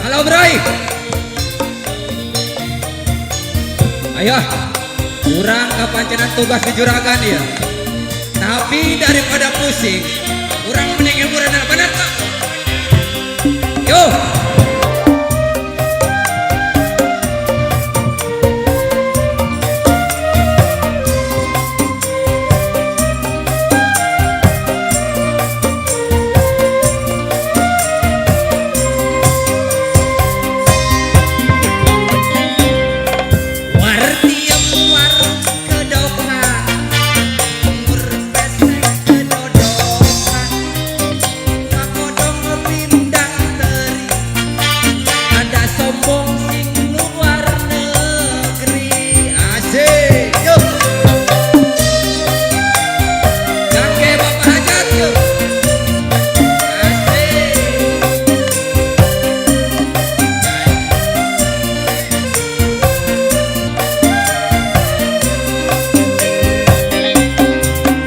Halo, Bray. Ayo, kurang kapancenan tugas di juragan ya. Tapi daripada pusing, kurang mending hiburan, bener tak? Yo. War tiem war kedokan, umur pesek kedodokan, makodong bindang teri, ada sombong sing luar negeri. Asik, yuk. Kakek Bapak Hajat, yuk. Asik.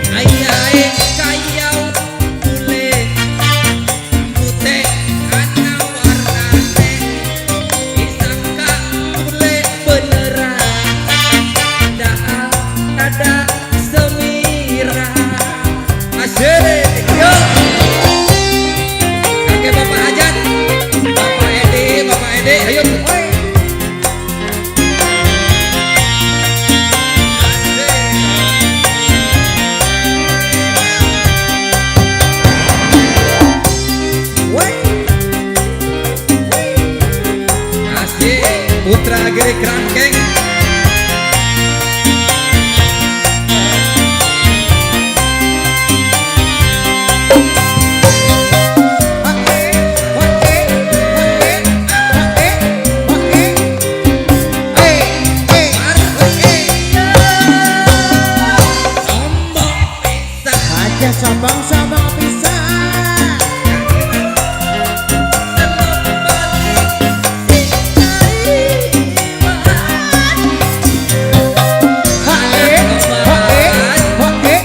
Ayae kaya bule, rambute ana warnane, disangka bule beneran, padahal ada semira. Asik, yuk. Kakek Bapak Hajat, Bapak Edi, Bapak Edi, ayo. Asik. Asik, Putra Giri Krangkeng. Sombong pisan. Aja sombong-sombong pisan. Senop balik sing caiwan. Hae, hae, hae.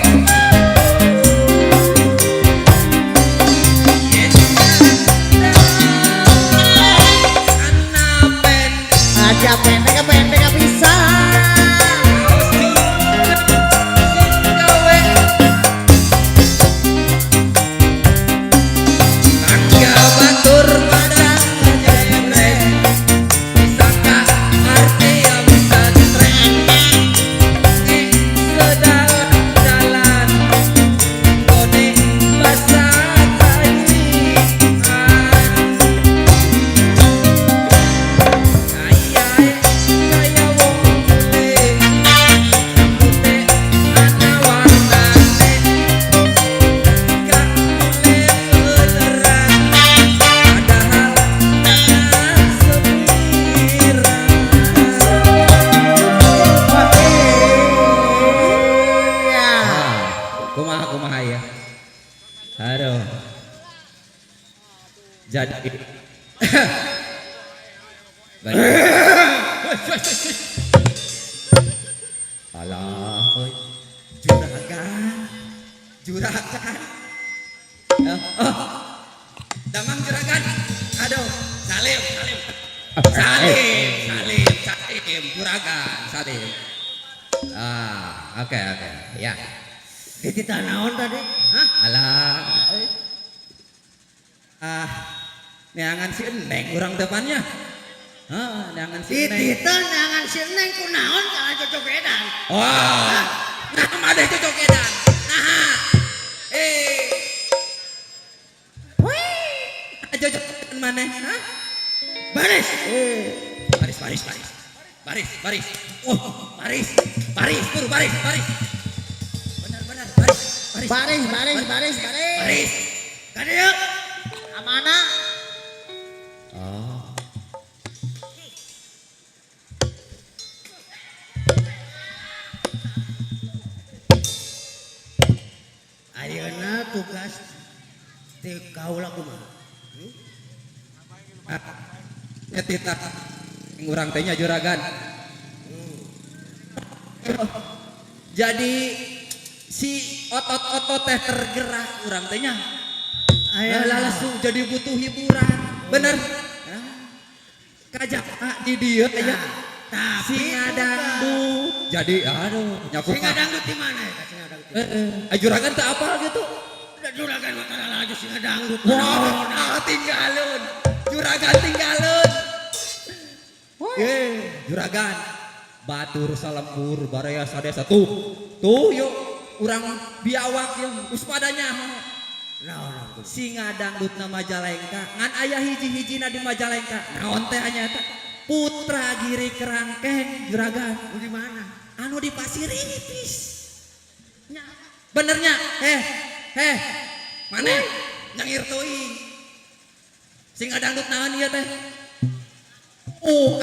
Ana pendek. Aja pendek-pendek pisan. Sing sing gawe tangga batur pada jembreng, disangka arti yang setrek, sedalan-dalan gone basa tajikan. Kaya kaya wong bule, rambute ana warnane, gak bule beneran, padahal tak semira. Iya. Kumaha kumaha ya. Aduh. Jadi baik. Alah, oi. Juragan. Juragan. Oh, oh. Damang juragan. Aduh, salim, salim. Salim, salim, salim, juragan, salim. Ah, oke oke, ya. Dititah naon tadi? Hah? Alah. Eh. Ah, neangan si Eneng urang depannya. Ah, neangan si Eneng. Dititah neangan si Neng kunaon kalah cocokedan. Wah, nah ada cocokedan. Nah, eh, Wih. Cocokedan mana? Hah? Baris. Eh, baris, baris, baris, baris, baris. Oh, baris, baris, buru, baris, baris. Benar, benar, baris, baris. Baris, baris, baris, baris. Baris. Kadieu. Amana? Oh. Ayeuna tugas ti kaula kumaha? Ah, Etita urang teh nya juragan. Jadi si otot-otot teh tergerak urang teh nya. Aya Nah, langsung jadi butuh hiburan. Bener? Nah, Kajak di dieu aya Tapi singa dangdut. Jadi aduh nyaku Singa dangdut di mana ya? Singa dangdut. Heeh. Juragan teu apal gitu. Udah juragan mah tara laju singa dangdut. Wah, tinggalun. Juragan tinggalun. Eh, juragan. Batur salembur baraya sadesa tuh. Tuh yuk urang biawak yuk uspadanya. Naon naon. Singa dangdut na Majalengka. Ngan aya hiji-hijina di Majalengka. Naon teh nya eta? Putra Giri Kerangkeng juragan. Lu di mana? Anu di Pasir Ipis. Benernya, eh, eh, mana? Nyangir teuing. Singa dangdut naon ieu teh?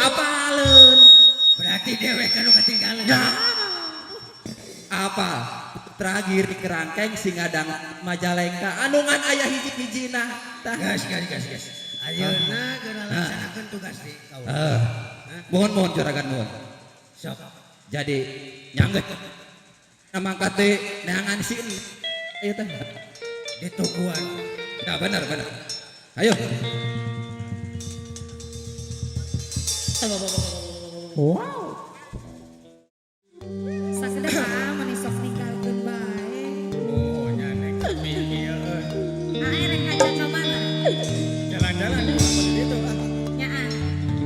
Apaleun. Berarti dewek anu ketinggalan. Ya. Apa? Putra Giri Kerangkeng singa dangdut Majalengka. Anu ngan aya hiji-hijina. Tah. Gas gas gas gas. Ayeuna geura laksanakeun tugas di kaula. Eh, mohon mohon juragan mohon. Sok. Jadi nyangget. Mangkat teh neangan si ieu teh. Ditungguan. Ya benar benar. Ayo. Wow. Sakedap ah mani sok ninggalkeun bae. Oh, nya neng ieu euy. Ae rek ngajak ka mana? Jalan-jalan di mana di ditu ah. Nyaan.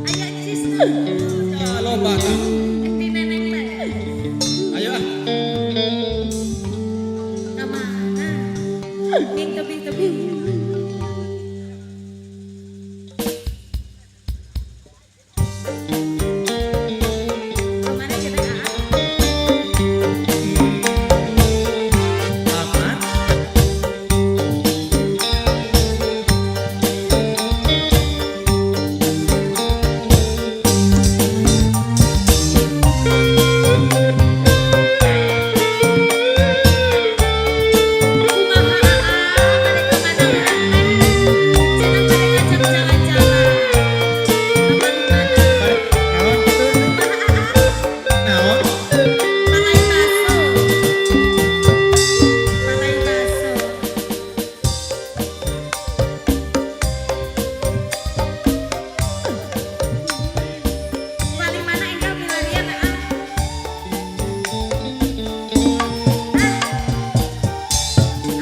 Aya cisna. Ya loba tah. Di neneng teh. Ayo ah. Ka mana? Ning tebih-tebih. Ka mana kita ah? Aman. Kumaha aa, bade ka mana urang teh? Cenah bade ngajak jalan-jalan. Ka mana? Bari naon kitu? Kumaha aa? Naon? Malay baso. Malay baso. Paling mana enggal milarian aa? Ah.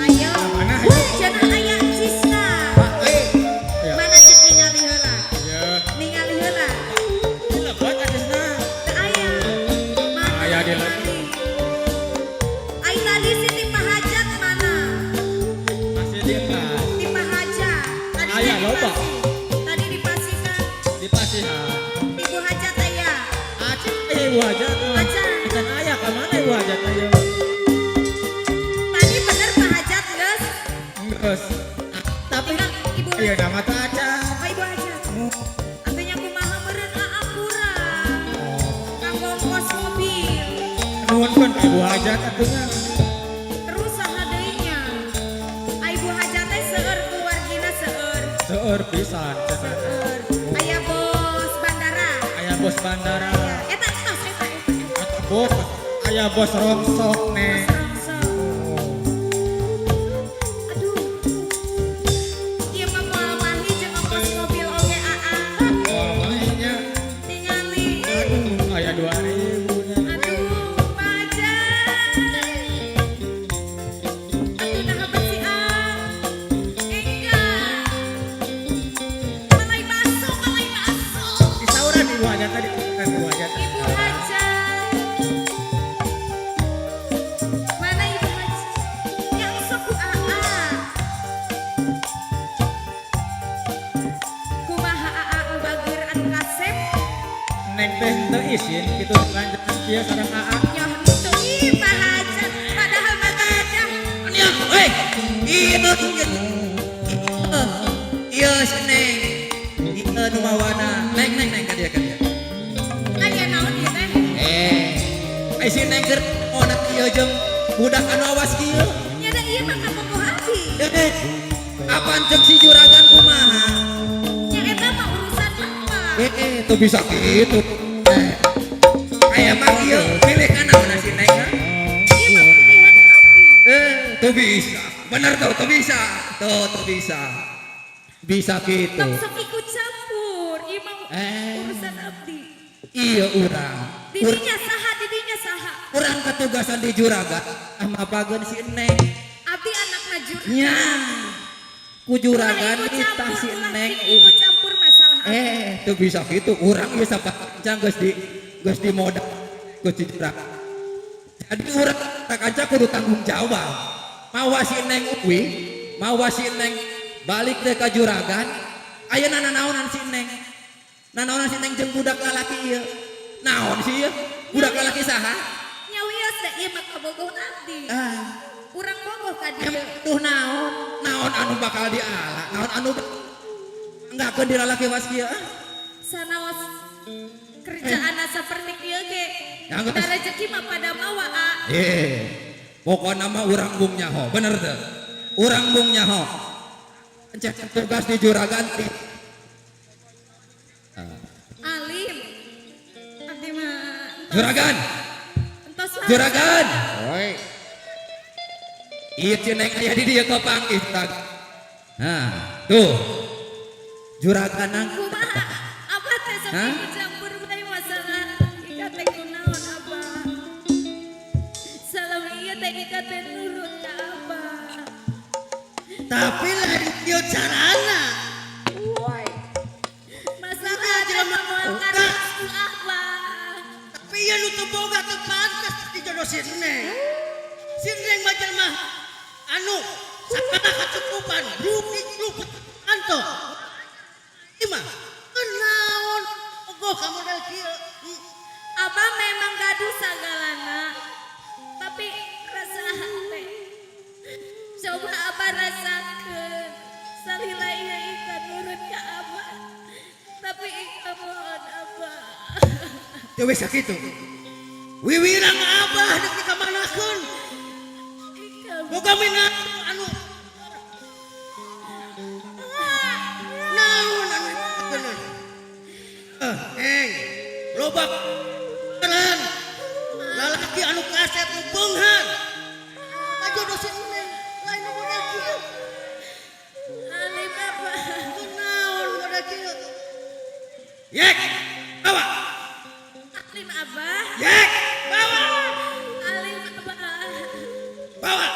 Ayo. Mana, ayo? Cenah aya cisna. Eh. Ya. Mana cek ningali heula? Ya. Ningali heula. Lebet acisna. Teu aya. Mana Aya di leutik. ningali? Ai tadi si Tipa Hajat mana? Masih di tas. Tipa Hajat. Tadi Aya, teh loba. dipasi. Tadi dipasikan Di pasihan. Ibu Hajat aya. Acing eh ibu hajat. Acan. Acan aya ka mana ibu hajat ayo? Tadi bener Pak Hajat geus. Geus. Tapi Tinggal Ibu ieu nama teh acan. Oh, Ibu Hajat. Artinya kumaha meureun aa kurang. Oh. Kanggo ongkos mobil. Nuhunkeun ka ibu hajat atuh nya. Terus saha deui nya? Ai Ibu Hajat teh seueur keluargina seueur. Seueur pisan cenah. Seueur. Aya bos bandara. Aya bos bandara. Aya. Eta tos eta eta. Eta bos aya bos rongsok neng. Bos rongsok. Aduh. Ieu mah moal mahi jeung ongkos mobil oge aa. Oh, mainnya. Tingali. Aduh, aya 2000 nya. Aduh, Pak Hajat. Atuh naha bet si ah. Enggak. Malay baso, malay baso. Disauran ibu hajat tadi kan ibu hajat. Ibu Hajat. Mana Ibu Hajat? Yang sok ku aa. Kumaha aa bageur anu kasep? Neng teh henteu isin kitu lanjut kieu sareng aa. Nyoh henteu ih Pak Hajat. Padahal mah gadah. Ya, hei, iya, iya si Neng, iya nu mawana, neng neng neng ka dieu ka dieu. Aya naon ieu teh? Eh, ai si Neng keur onak ieu jeung budak anu awas kieu. Nya da ieu mah kabogoh abdi. Eh, apaan cek si juragan kumaha? Nya eta mah urusan bapak. Eh, eh, tuh bisa gitu. Eh, aya mah ieu pilih kana mana si Neng ha? Ieu mah pilihan abdi. Eh, tuh bisa. Bener tuh, tuh bisa. Tuh, tuh bisa. Bisa gitu. Tong sok ikut campur. Ieu mah Eh. Urusan abdi. Iya urang. Didinya saha, didinya saha. Urang ketugasan di juragan mapageun si Neng. Abdi anakna juragan. Nya. Ku juragan Ulah ikut ditah campur, si ulah Neng. ikut campur masalah abdi. Eh, tuh bisa gitu. Urang bisa pancang geus di modal geus di juragan. Jadi urang kaca kudu tanggung jawab. Mawa si Neng uwi, mawa si Neng balik deh ka juragan. Ayeuna nanaonan si Neng? Nanaonan si Neng jeung budak lalaki ieu? Naon sih ieu? Budak lalaki saha? Nyawios da ieu mah kabogoh abdi. Ah, Urang bogoh ka dieu. emang tuh naon? Naon anu bakal diala? Naon anu enggak ke di lalaki was kieu? Ah? Sanaos kerjaan saperti ieu ge. Ya, geus. Da rezeki mah pada mawa a. Eh, pokokna mah urang bung nyaho, bener tuh. Urang bung nyaho. Cek tugas di juragan ti. Alim. Abdi mah entos- Juragan, entos lah. juragan. Oi. Ieu si Neng aya di dieu kapanggih juragan. Nah, tuh. Juragan nang Kumaha? Abah teh sok Hah? ikut campur bae masalah Ika teh kunaon abah. Salam ieu teh Ika teh nurut ka abah. Tapi lain kieu carana. Masalah Nah, teh jelema moal karestu abah. Tapi ieu nu teu boga teu pantes dijodoh si Neng. Si Neng mah jelema anu sakana kacukupan, rugi luput anto. Ima, kenaon ogoh ka model kieu. Abah memang gaduh sagalana. Tapi rasa hate. Coba abah rasakeun. Salila ieu Ika nurut ka abah. Tapi Ika mohon abah. Teu wis sakitu. Wiwirang abah dek dikamanakeun. Ika Boga minat anu naon anu bener. Eh, Neng, loba keren. Lalaki anu kasep nu beunghar. Kajodoh si Neng, lain nu model kieu. Alim abah. Kunaon model kieu? Yek, bawa. Alim abah. Yek, bawa. Alim abah. Bawa.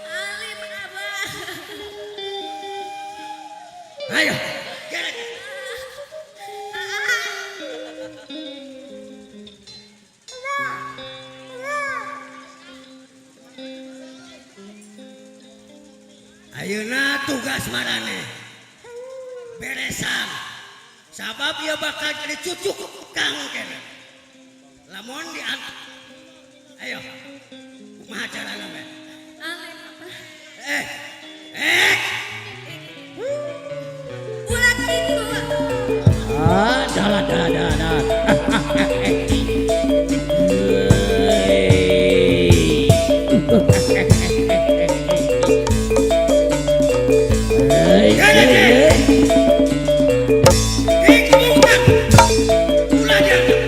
Alim abah. Ayo, geret. Ah. Ayeuna tugas maraneh. Beresan. Sabab ieu bakal jadi cucu kang kene. Lamun diantar. Ayo. Kumaha carana we? Alim abah. Eh. Eh. Ulah kitu. Ah, dalah dalah dalah dalah. Hei, Geret, hei. Dikemukan. Ulah diangkat.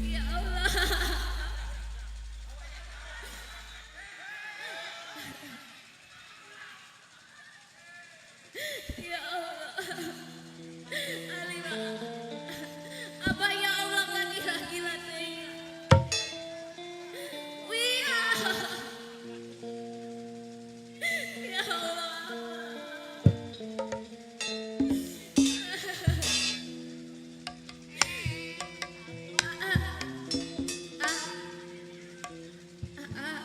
Ya Allah. Ya Allah. Alima. Abah ya Allah kan gila-gila teh. Wih. Ya Allah. Ah. Ah.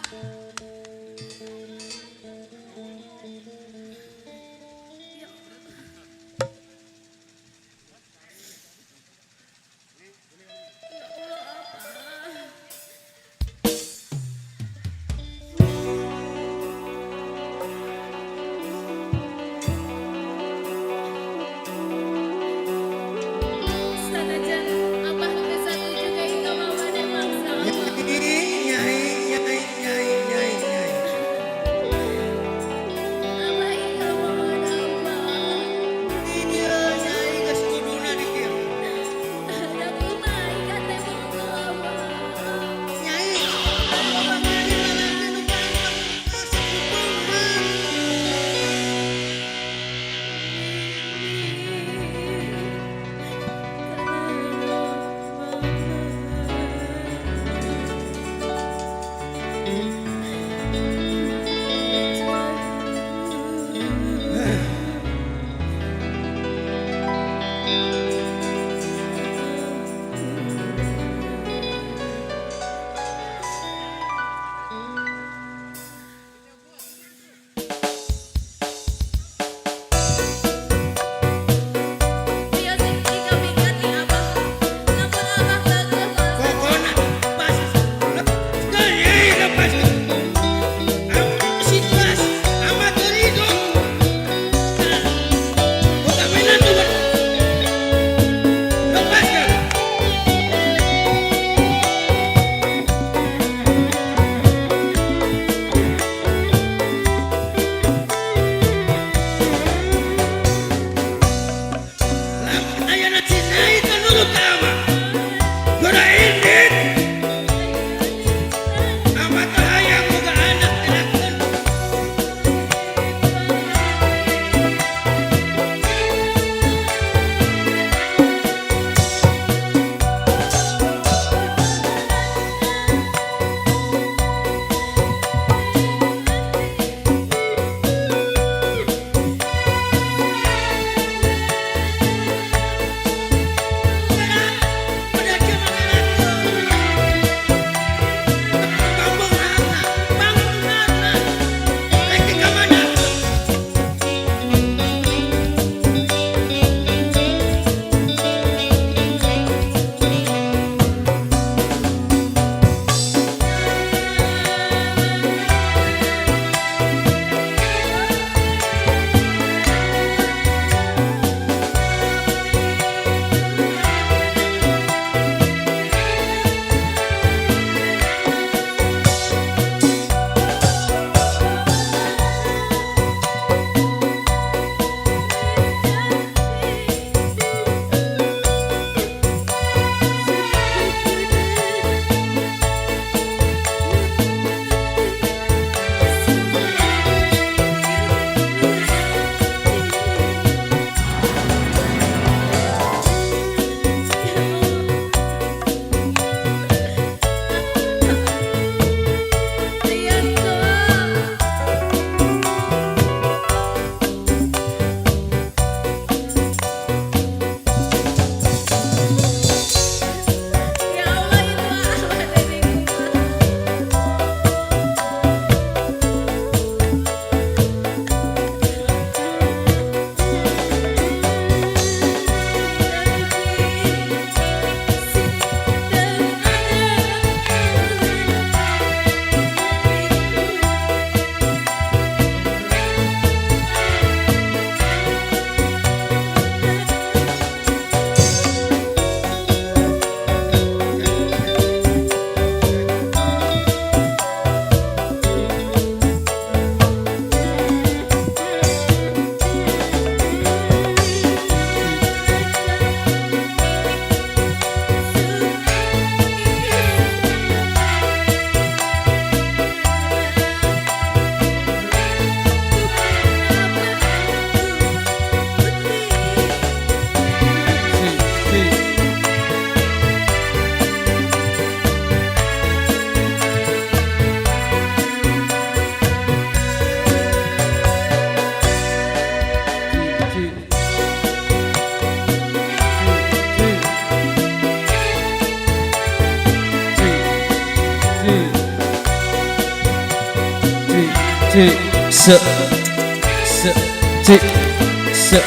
ci se se ci se.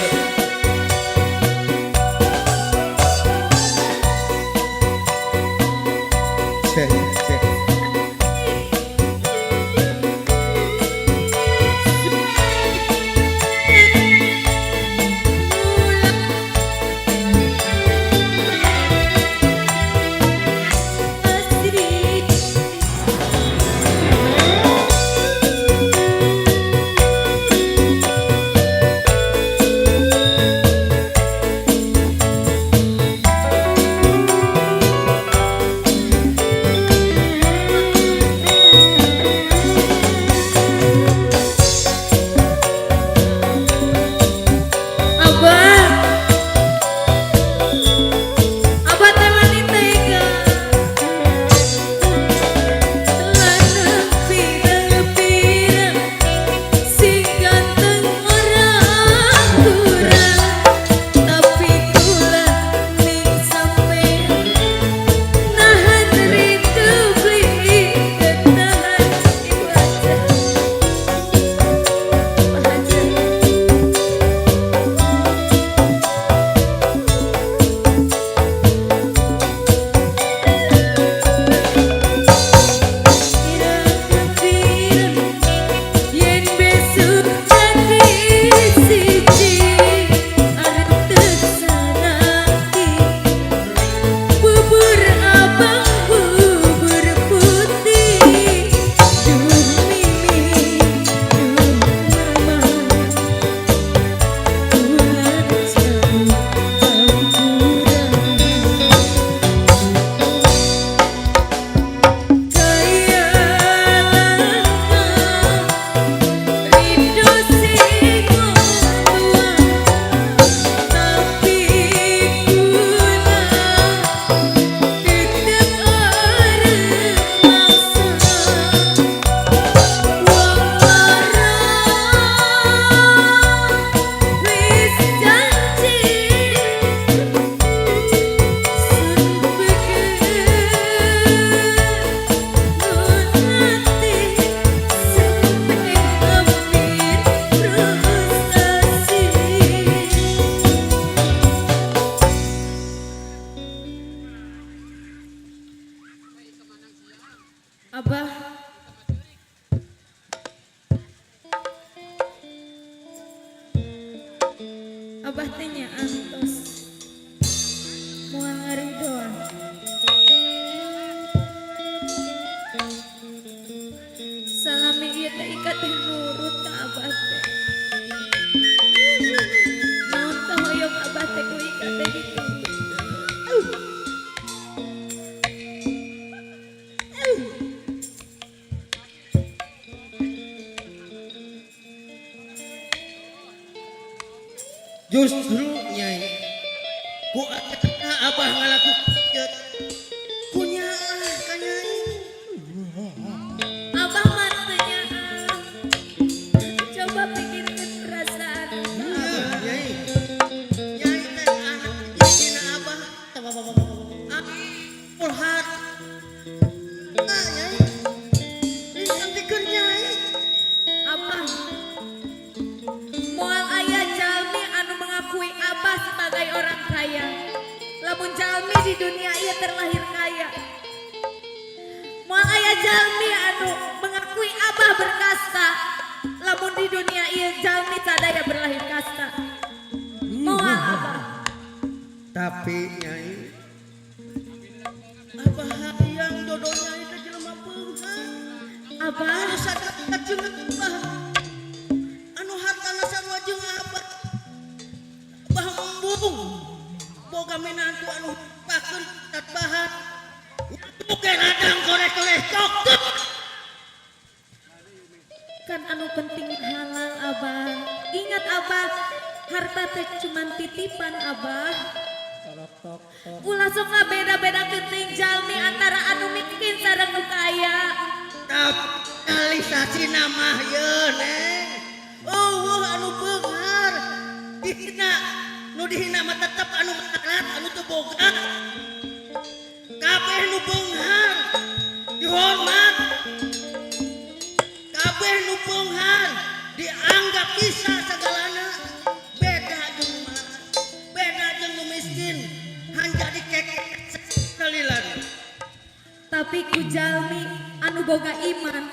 Cek cek. Abah, Abah teh mani tega. Lanang pirang-pirang, sing ganteng ora kurang, tapi kula ning sampean nahan rindu beli ketahan. Ibu aja, Pak Haji. Pirang-pirang yen besok dadi siji arep teksanake bubur abang bubur putih, duh mimi duh mama, kula jauh bau kurang kaya langka rindu sing tua, tapi kula tetep arep maksa wong lara wis janji sun pikir nunati sampai hampir frustasi. Abah, Abah teh nya antos moal ngaridoan. Salami ieu teh Ika teh nurut ka Abah teh. Naon teh hoyong Abah teh ku Ika teh diturut. Justru Nyai, ku ayeuna Abah ngalakukeun ku nyaah ka Nyai. Abah mah teu nyaah. Coba pikirkan perasaan Abah. Nyai, Nyai teh anak dina Abah. Pulhat. Ah, Nyai. Ditangtikeun Nyai. Abah, moal aya jalmi anu mengakui Abah sebagai orang kaya. Lamun jalmi di dunia ieu terlahir kaya, moal aya jalmi anu mengakui Abah berkasta. Lamun di dunia ieu jalmi sadaya berlahir kasta. Moal, Abah. Tapi Nyai, Abah hayang jodoh Nyai teh jelema beunghar. Abah. Anu sadaya jeung Abah. Anu hartana sarua jeung Abah. Abah embung. Boga menantu anu pakeun tat bahan. Oke radang korek-korek cok. Kan anu penting halal, Abah. Ingat, Abah, harta teh cuman titipan, Abah. Ulah sok beda-beda keting jalmi antara anu miskin sareng nu kaya. Kapitalisasi nama ye, Neng. Oh, anu beunghar. Dihina, nu dihina mah tetep anu melarat, anu teu boga. Kabeh nu beunghar dihormat. Kabeh Kabeh nu beunghar dianggap bisa segalana. Beda jeung nu beda jeung nu miskin, hanya dikekek salilan. Tapi ku jalmi anu boga iman,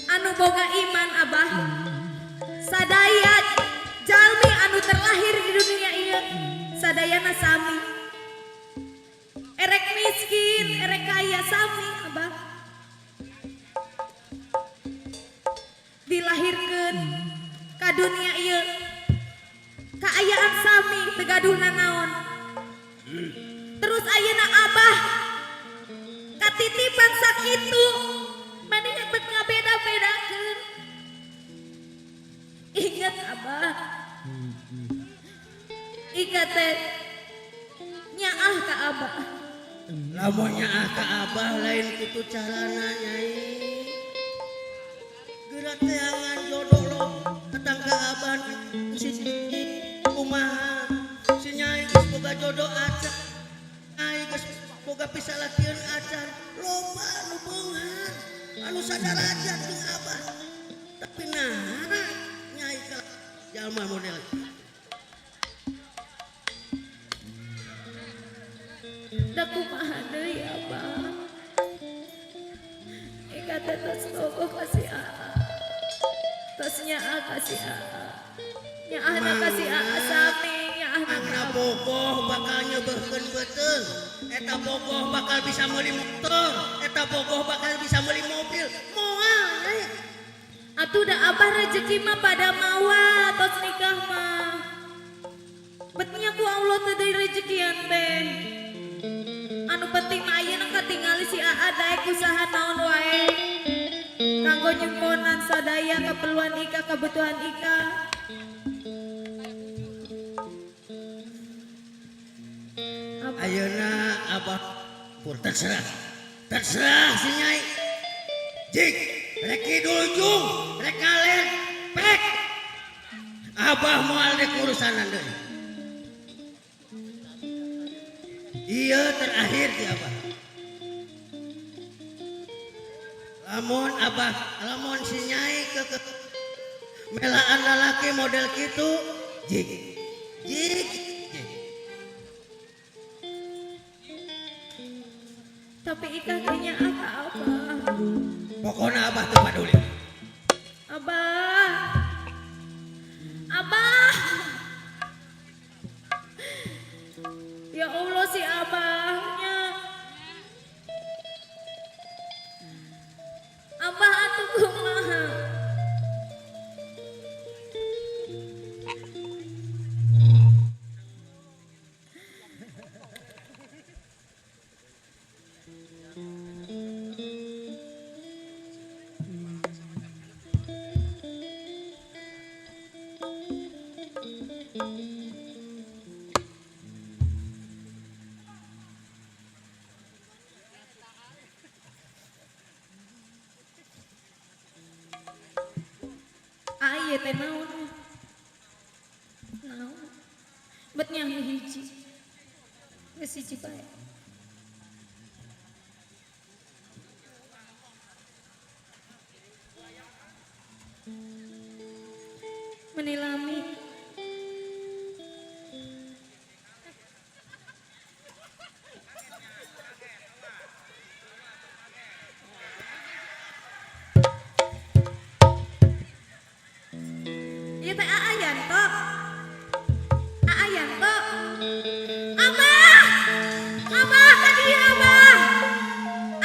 anu boga iman Abah, sadaya jalmi anu terlahir di dunia ieu sadayana sami, erek miskin erek kaya sami Abah, dilahirkeun ka dunia ieu kaayaan sami teu gaduh nanaon. Terus ayeuna Abah katitipan sakitu mending bet ngabeda-bedakeun. Ingat Abah, ingat teh nyaah ka Abah. Lamun nyaah ka Abah lain kitu carana Nyai. Geura teangan jodoh lo ketang ka Abah si kumaha si Nyai geus boga jodoh acan, Nyai geus boga pisalakieun acan, loba nu beunghar anu sadarajat jeung Abah. Tapi nah Nyai ka jalma model da kumaha deui Abah. Ika teh tos bogoh ka si Aa, tos nyaah ka si Aa, nyaahna ka si Aa sami nyaahna ka Mangna Abah. Bogoh bakal nyebeuhkeun beuteung, eta bogoh bakal bisa meuli motor, eta bogoh bakal bisa meuli mobil. Moal Nyai. Atuh da Abah rezeki mah pada mawa tos nikah mah. Betnya ku Allah teh deui rezekian teh. Anu penting mah ayeuna katingali si Aa daek usaha naon wae. Kanggo nyemponan sadaya keperluan Ika, kebutuhan Ika. Apa? Ayeuna Abah pur terserah. Terserah si Nyai. Jik, rek kidul jung, rek ngalen, pek. Abah moal dek urusanan deui. Iya terakhir di Abah. Lamun Abah, lamun si Nyai ke melaan lalaki model kitu, jik, jik, jik. Tapi Ika teh nyaah ka Abah. Pokoknya Abah teu paduli. Abah. Abah. Ya Allah si Abahnya. Abah atuh kumaha? Ieu teh naon? Naon? Bet nya hiji. Geus hiji bae. Meni lami. Ieu teh Aa Yanto. Aa Yanto. Abah. Abah ka dieu Abah.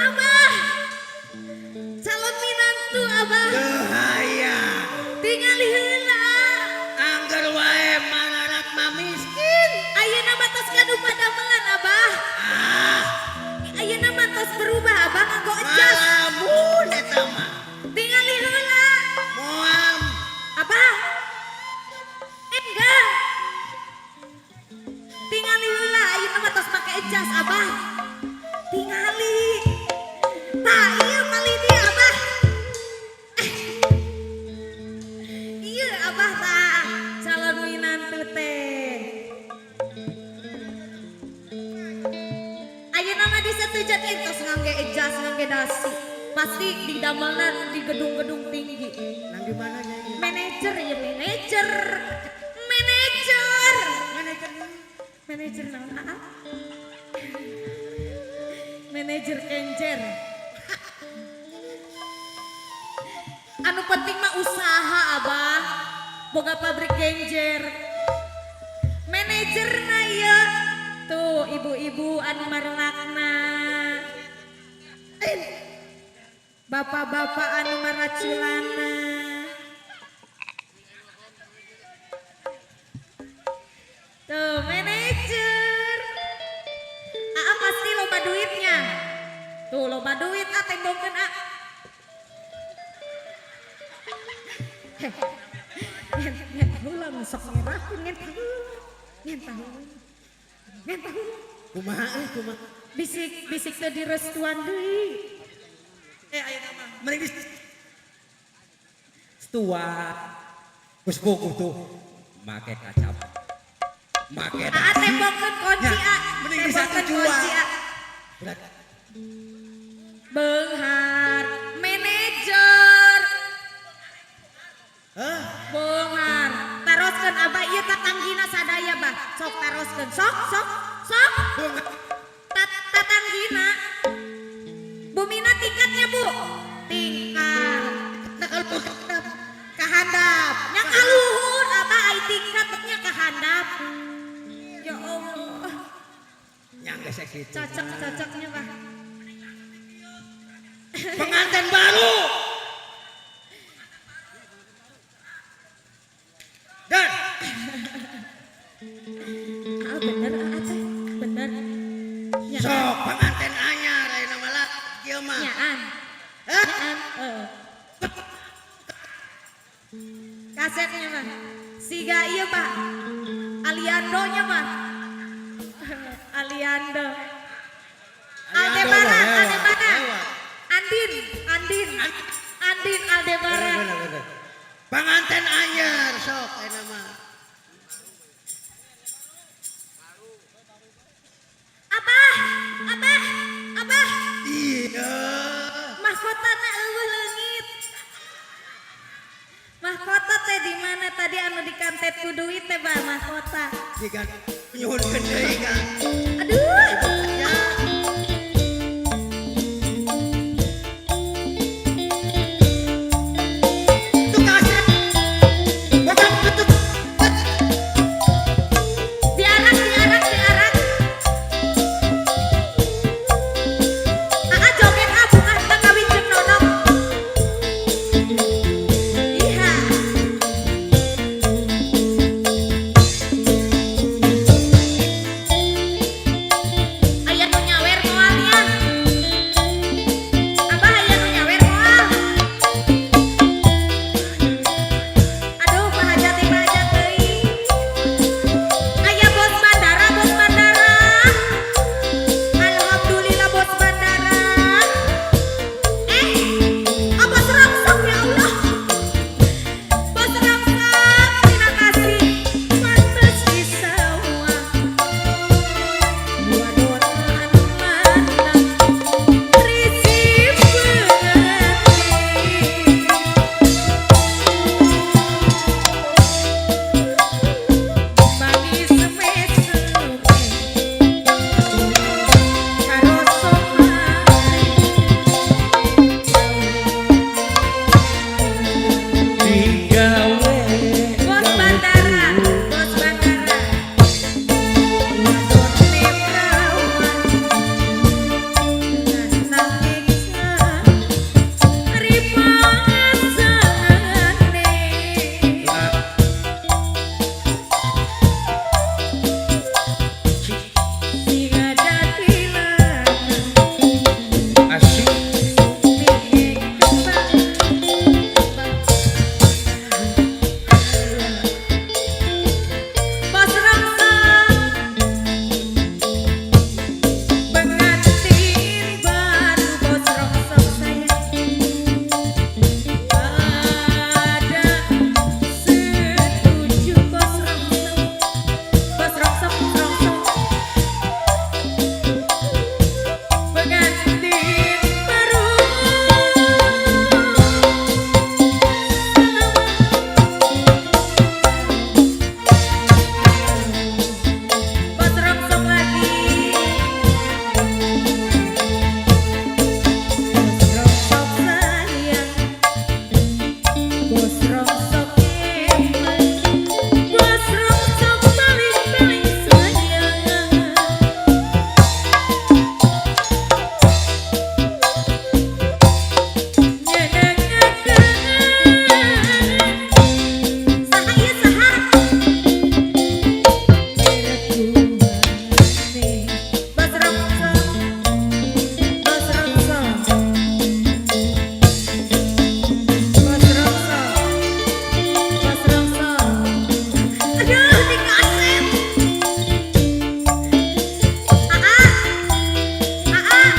Abah. Calon minantu Abah. Teu hayang. Tingali heula. Angger wae mararat mah miskin. Ayeuna mah tos gaduh padamelan Abah. Ah, Ayeuna mah tos berubah Abah nganggo jas. Malamun eta mah. Tingali heula. Moal. Abah. Enggak. Tingali heula ayeuna mah tos make jas Abah. Tingali. Tah ieu kali dia Abah. Ieu Abah tah calon minantu teh. Ayeuna mah disetujukeun tos ngangge jas ngangge dasi. Pas Pasti didamelna di gedung-gedung tinggi. Nang di mana nya? Manajer ya manajer. Manajer. Manajer. Manajer naon aa? Manajer kenjer. Anu penting mah usaha abah. Boga pabrik genjer. Manajer na ya. Tuh ibu-ibu anu marlakna. Bapak-bapak anu maraculana. Tuh manajer. Aa pasti loba duitnya. Tuh loba duit ah tembongkeun ah. Heh. Ngen heula nu sok ngerakeun ngen tahu. Ngen tahu. Ngen tahu. Kumaha euy kumaha? Bisik bisik teh direstuan deui. Eh ayeuna mah mending di Tua. Geus bogoh tuh. Make kacamata. Make Aa tembongkeun kunci Ya, a. mending bisa Tembongkeun tujuan. kunci a. Berat. Beunghar manajer. Hah? Beunghar. Taroskeun abah ieu tatanggina sadaya bah. Sok taroskeun. Sok sok sok. Tatanggina. Bumina tingkatnya bu. Tingkat. Nah kalau Kahandap. Nya kaluhur abah ai tingkat nya kahandap. Ya Allah. Nyang geus kitu. Cocok cocoknya bah. Pengantin baru. Dan Ah bener ah teh. Bener. Nyaan. sok pengantin anyar ayeuna mah lah kieu mah. Nyaan. Hah? Nyaan. Heeh. Kasetnya mah. Siga ieu Pak. Aliando nya mah. Aliando. Aldebaran, Lewat, Aldebaran. lewat. Andin, Andin. Andin Aldebaran. Bener, bener. Pengantin anyar sok ayeuna mah. Abah, abah, abah. Iya. Mahkota na eueuh leungit. Mahkota teh di mana tadi anu dikantet ku duit teh bah mahkota. Jika nyuhunkeun deui ka. Aduh. Ya. Itu kasih. Bukan itu. Diarak, diarak, diarak. Aa joget ah bukan teu kawin jeung nonok. Iya. Bos rongsok eman, bos rongsok paling-paling sayang. Nyenengakeun saha ieu saha? Bos rongsok, bos rongsok, bos rongsok, bos rongsok. Aduh, dikasep. Aa, aa,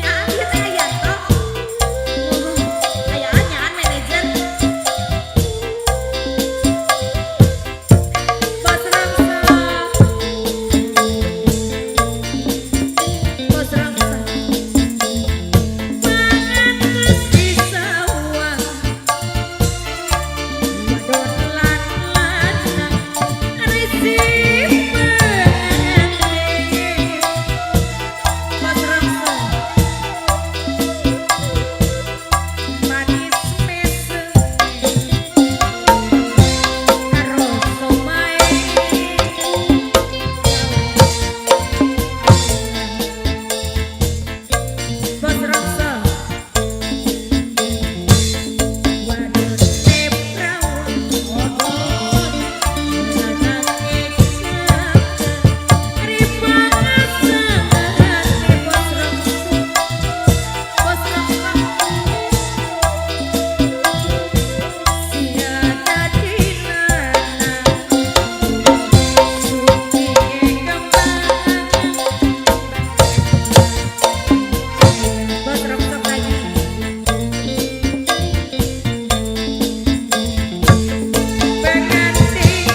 nyaan ieu teh aya toh. Ayaan nyaan manajer. Bos rongsok, bos rongsok. Mangantos di sawah, wadon lan lanang risih pengantin. Bos rongsok, manis mesem karoso mae. Bos rongsok, wadon prawan, lanang cakep, ripangasane. Bos rongsok, bos rongsok, sia dadi lanang supinge kembang. Bos rongsok lagi. Pengantin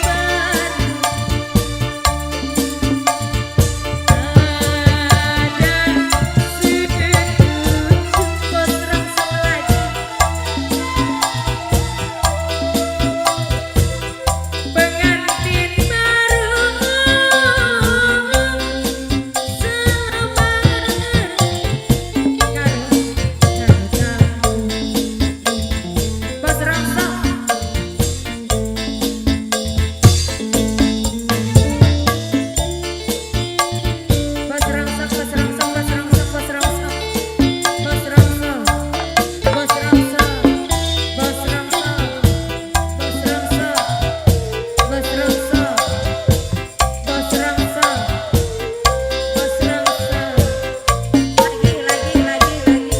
baru ada setuju. Bos rongsok lagi. Pengantin baru selamat karo karo tamu. Bos rongsok. Bos rongsok, bos rongsok, bos rongsok, bos rongsok. Bos rongsok, bos rongsok, bos rongsok, bos rongsok, bos rongsok, bos rongsok, bos rongsok. Lagi, lagi, lagi, lagi.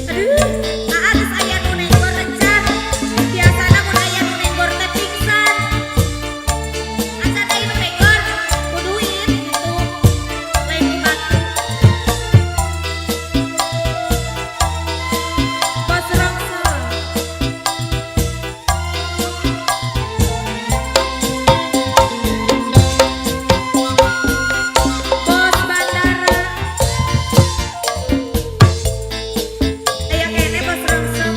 Aduh, aa geus aya nu nenggor encan. Biasana mun aya nu nenggor teh pingsan. Acan aya nu nenggor, ku duit gitu. Lain ku batu. Bos rongsok. Bos bandara. Aya kene bos rongsok.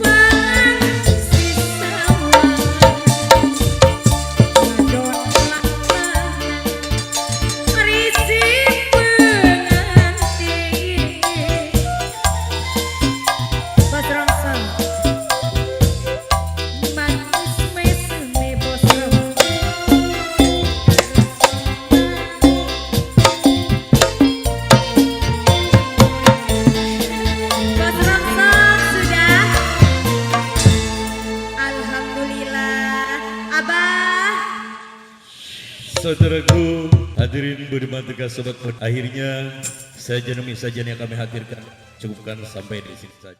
Bang si sawah, wadon lanang risih pengantin. Bos rongsok, manis meseme bos rongsok. Bos rongsok sudah. Alhamdulillah. Abah. Saudaraku, hadirin budiman tegas sobat, akhirnya sajian demi sajian yang kami hadirkan cukupkan sampai di sini saja.